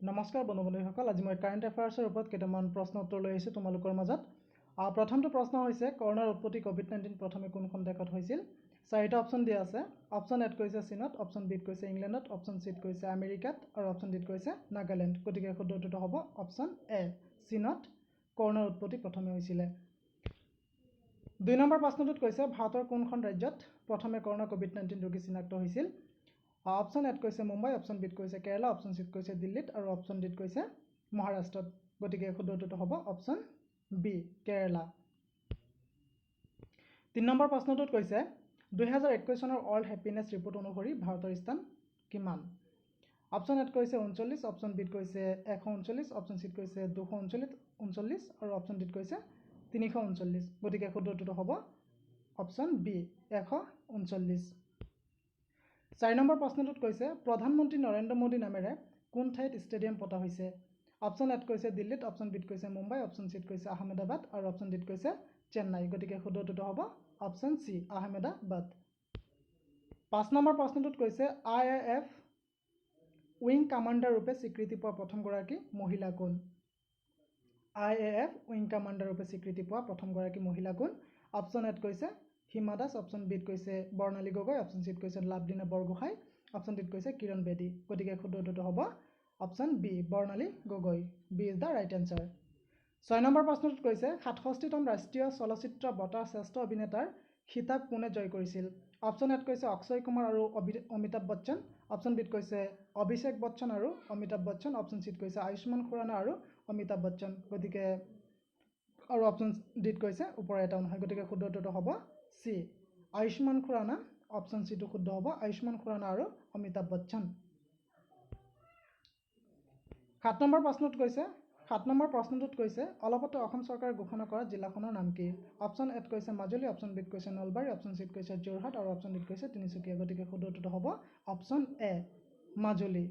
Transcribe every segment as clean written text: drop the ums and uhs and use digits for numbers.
নমস্কাৰ বন্ধু বান্ধৱীসকল, আজি মই কাৰেণ্ট এফেয়াৰ্ছৰ ওপৰত কেইটামান প্ৰশ্ন উত্তৰ লৈ আহিছোঁ তোমালোকৰ মাজত। প্ৰথমটো প্ৰশ্ন হৈছে, কৰোণাৰ উৎপত্তি ক'ভিড-19 প্ৰথমে কোনখন দেশত হৈছিল? চাৰিটা অপশ্যন দিয়া আছে। অপশ্যন এত কৈছে চীনত, অপশ্যন বিত কৈছে ইংলেণ্ডত, অপশ্যন চিত কৈছে আমেৰিকাত আৰু অপশ্যন ডিত কৈছে নাগালেণ্ড। গতিকে শুদ্ধ উত্তৰটো হ'ব অপশ্যন এ, চীনত কৰোণাৰ উৎপত্তি প্ৰথমে হৈছিলে। দুই নম্বৰ প্ৰশ্নটোত কৈছে, ভাৰতৰ কোনখন ৰাজ্যত প্ৰথমে কৰোণা ক'ভিড-19 ৰোগী চিনাক্ত হৈছিল? অপশ্যন এত কৈছে মুম্বাই, অপশ্যন বিত কৈছে কেৰেলা, অপশ্যন চিত কৈছে দিল্লীত আৰু অপশ্যন ডিত কৈছে মহাৰাষ্ট্ৰত। গতিকে শুদ্ধ উত্তৰটো হ'ব অপশ্যন বি, কেৰেলা। তিনি নম্বৰ প্ৰশ্নটোত কৈছে, 2021 চনৰ ৱৰ্ল্ড হেপিনেছ ৰিপৰ্ট অনুসৰি ভাৰতৰ স্থান কিমান? অপশ্যন এত কৈছে 39, অপশ্যন বিত কৈছে 139, অপশ্যন চিত কৈছে 239 আৰু অপশ্যন ডিত কৈছে 339। গতিকে শুদ্ধ উত্তৰটো হ'ব অপশ্যন বি, 139। চাৰি নম্বৰ প্ৰশ্নটোত কৈছে, প্ৰধানমন্ত্ৰী নৰেন্দ্ৰ মোদী নামেৰে কোন ঠাইত ষ্টেডিয়াম পতা হৈছে? অপশ্যন এত কৈছে দিল্লীত, অপশ্যন বিত কৈছে মুম্বাই, অপশ্যন চিত কৈছে আহমেদাবাদ আৰু অপশ্যন ডিত কৈছে চেন্নাই। গতিকে শুদ্ধ উত্তৰটো হ'ব অপশ্যন চি, আহমেদাবাদ। পাঁচ নম্বৰ প্ৰশ্নটোত কৈছে, আইএএফ উইং কামাণ্ডাৰ ৰূপে স্বীকৃতি পোৱা প্ৰথমগৰাকী মহিলা কোন? আইএএফ উইং কামাণ্ডাৰ ৰূপে স্বীকৃতি পোৱা প্ৰথমগৰাকী মহিলা কোন? অপশ্যন এত কৈছে হিমা দাস, অপশ্যন বিত কৈছে বৰ্ণালী গগৈ, অপশ্যন চিত কৈছে লাভলীনা বৰগোহাঁই, অপশ্যন ডিত কৈছে কিৰণ বেদী। গতিকে শুদ্ধ উত্তৰটো হ'ব option B, Barnali Gogoi. B is the right answer. ছয় নম্বৰ প্ৰশ্নটোত কৈছে, 67তম ৰাষ্ট্ৰীয় চলচ্চিত্ৰ বঁটাৰ শ্ৰেষ্ঠ অভিনেতাৰ খিতাপ কোনে জয় কৰিছিল? অপশ্যন এত কৈছে অক্ষয় কুমাৰ আৰু অমিতাভ বচ্চন, অপশ্যন বিত কৈছে অভিষেক বচ্চন আৰু অমিতাভ বচ্চন, অপশ্যন চিত কৈছে আয়ুষ্মান খুৰানা আৰু অমিতাভ বচ্চন, গতিকে আৰু অপশ্যন ডিত কৈছে ওপৰৰ এটাও নহয়। গতিকে শুদ্ধ উত্তৰটো হ'ব চি, আয়ুষ্মান খুৰানা। অপশ্যন চিটো শুদ্ধ হ'ব, আয়ুষ্মান খুৰানা আৰু অমিতাভ বচ্চন। সাত নম্বৰ প্ৰশ্নটোত কৈছে, অলপতে অসম চৰকাৰে ঘোষণা কৰা জিলাখনৰ নাম কি? অপশ্যন এত কৈছে মাজুলী, অপশ্যন বিত কৈছে নলবাৰী, অপশ্যন চিত কৈছে যোৰহাট আৰু অপশ্যন ডিত কৈছে তিনিচুকীয়া। গতিকে শুদ্ধ উত্তৰটো হ'ব অপশ্যন এ, মাজুলী।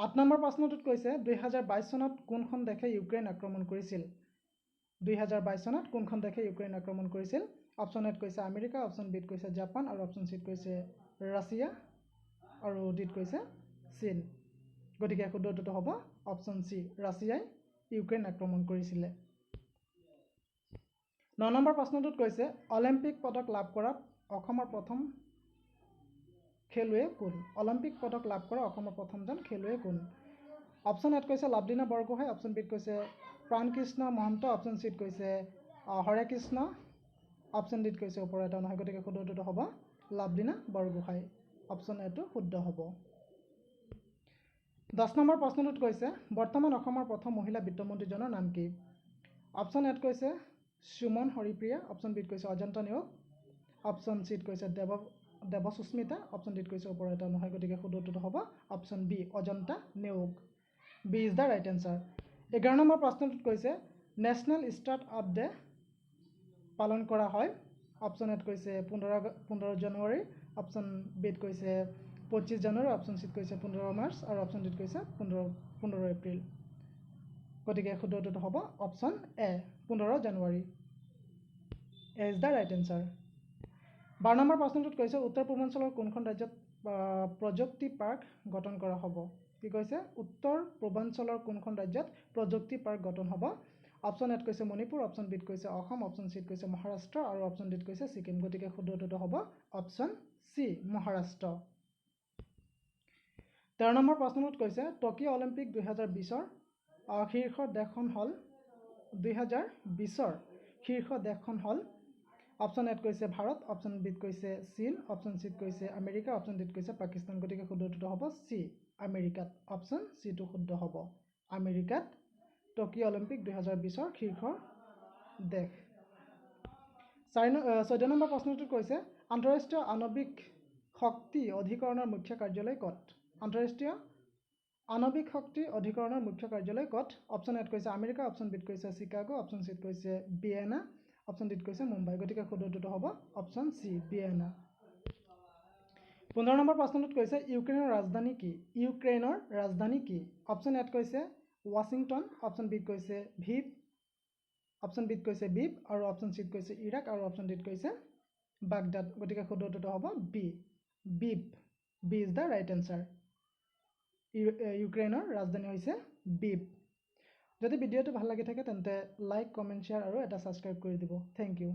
আঠ নম্বৰ প্ৰশ্নটোত কৈছে, 2022 চনত কোনখন দেশে ইউক্ৰেইন আক্ৰমণ কৰিছিল? 2022 চনত কোনখন দেশে ইউক্ৰেইন আক্ৰমণ কৰিছিল? অপশ্যন এত কৈছে আমেৰিকা, অপশ্যন বিত কৈছে জাপান আৰু অপশ্যন চিত কৈছে ৰাছিয়া আৰু ডিত কৈছে চীন। গতিকে শুদ্ধ উত্তৰটো হ'ব অপশ্যন চি, ৰাছিয়াই ইউক্ৰেইন আক্ৰমণ কৰিছিলে। ন নম্বৰ প্ৰশ্নটোত কৈছে, অলিম্পিক পদক লাভ কৰা অসমৰ প্ৰথম খেলুৱৈ কোন? অলিম্পিক পদক লাভ কৰা অসমৰ প্ৰথমজন খেলুৱৈ কোন? অপশ্যন এত কৈছে লাভলীনা বৰগোহাঁই, অপশ্যন বিত কৈছে প্ৰাণকৃষ্ণ মহন্ত, অপশ্যন চিত কৈছে হৰেকৃষ্ণ, অপশ্যন ডিত কৈছে ওপৰৰ এটা নহয়। গতিকে শুদ্ধ উত্তৰটো হ'ব লাভলীনা বৰগোহাঁই। অপশ্যন এটো শুদ্ধ হ'ব। 10 নম্বৰ প্ৰশ্নটোত কৈছে, বৰ্তমান অসমৰ প্ৰথম মহিলা বিত্তমন্ত্ৰীজনৰ নাম কি? অপশ্যন এত কৈছে সুমন হৰিপ্ৰিয়া, অপশ্যন বিত কৈছে অজন্তা নেওগ, অপশ্যন চিত কৈছে দেৱসুস্মিতা, অপশ্যন ডিত কৈছে ওপৰৰ এটা নহয়। গতিকে শুদ্ধ উত্তৰটো হ'ব option B, Ajanta Neog. B is the right answer. 11 number প্ৰশ্নটোত কৈছে, নেশ্যনেল ষ্টাৰ্ট আপ ডে পালন কৰা হয়? অপশ্যন এত কৈছে 15 জানুৱাৰী, অপশ্যন বিত কৈছে 25 জানুৱাৰী, অপশ্যন চিত কৈছে 15 মাৰ্চ আৰু অপশ্যন ডিত কৈছে 15 এপ্ৰিল। গতিকে শুদ্ধ উত্তৰটো হ'ব option A, 15 January. A is the right answer. 12 number প্ৰশ্নটোত কৈছে, উত্তৰ পূৰ্বাঞ্চলৰ কোনখন ৰাজ্যত প্ৰযুক্তি পাৰ্ক গঠন কৰা হ'ব? কি কৈছে? উত্তৰ পূৰ্বাঞ্চলৰ কোনখন ৰাজ্যত প্ৰযুক্তি পাৰ্ক গঠন হ'ব? অপশ্যন এত কৈছে মণিপুৰ, অপশ্যন বিত কৈছে অসম, অপশ্যন চিত কৈছে মহাৰাষ্ট্ৰ আৰু অপশ্যন ডিত কৈছে ছিকিম। গতিকে শুদ্ধ উত্তৰটো হ'ব অপশ্যন চি, মহাৰাষ্ট্ৰ। 13 নম্বৰ প্ৰশ্নটোত কৈছে, টকিঅ' অলিম্পিক 2020ৰ শীৰ্ষ দেশখন হ'ল? 2020ৰ শীৰ্ষ দেশখন হ'ল? অপশ্যন এত কৈছে ভাৰত, অপশ্যন বিত কৈছে চীন, অপশ্যন চিত কৈছে আমেৰিকা, অপশ্যন ডিত কৈছে পাকিস্তান। গতিকে শুদ্ধ উত্তৰটো হ'ব চি, আমেৰিকাত। অপশ্যন চিটো শুদ্ধ হ'ব, আমেৰিকাত টকিঅ' অলিম্পিক 2020ৰ শীৰ্ষ দেশ। 14 নম্বৰ প্ৰশ্নটোত কৈছে, আন্তঃৰাষ্ট্ৰীয় আণৱিক শক্তি অধিকৰণৰ মুখ্য কাৰ্যালয় ক'ত? আন্তঃৰাষ্ট্ৰীয় আণৱিক শক্তি অধিকৰণৰ মুখ্য কাৰ্যালয় ক'ত? অপশ্যন এত কৈছে আমেৰিকা, অপশ্যন বিত কৈছে চিকাগো, অপশ্যন চিত কৈছে ভিয়েনা, অপশ্যন ডিত কৈছে মুম্বাই। গতিকে শুদ্ধ উত্তৰটো হ'ব অপশ্যন চি, ভিয়েনা। 15 নম্বৰ প্ৰশ্নটোত কৈছে, ইউক্ৰেইনৰ ৰাজধানী কি? ইউক্ৰেইনৰ ৰাজধানী কি? অপশ্যন এত কৈছে ৱাশ্বিংটন, অপশ্যন বিত কৈছে ভিভ, অপশ্যন বিত কৈছে বিভ আৰু অপশ্যন চিত কৈছে ইৰাক আৰু অপশ্যন ডিত কৈছে বাগদাদ। গতিকে শুদ্ধ উত্তৰটো হ'ব B, Kyiv. B is the right answer. ইউক্ৰেইনৰ ৰাজধানী হৈছে বিব। যদি ভিডিঅ'টো ভাল লাগি থাকে, তেন্তে লাইক, কমেণ্ট, শ্বেয়াৰ আৰু এটা ছাবস্ক্ৰাইব কৰি দিব। Thank you.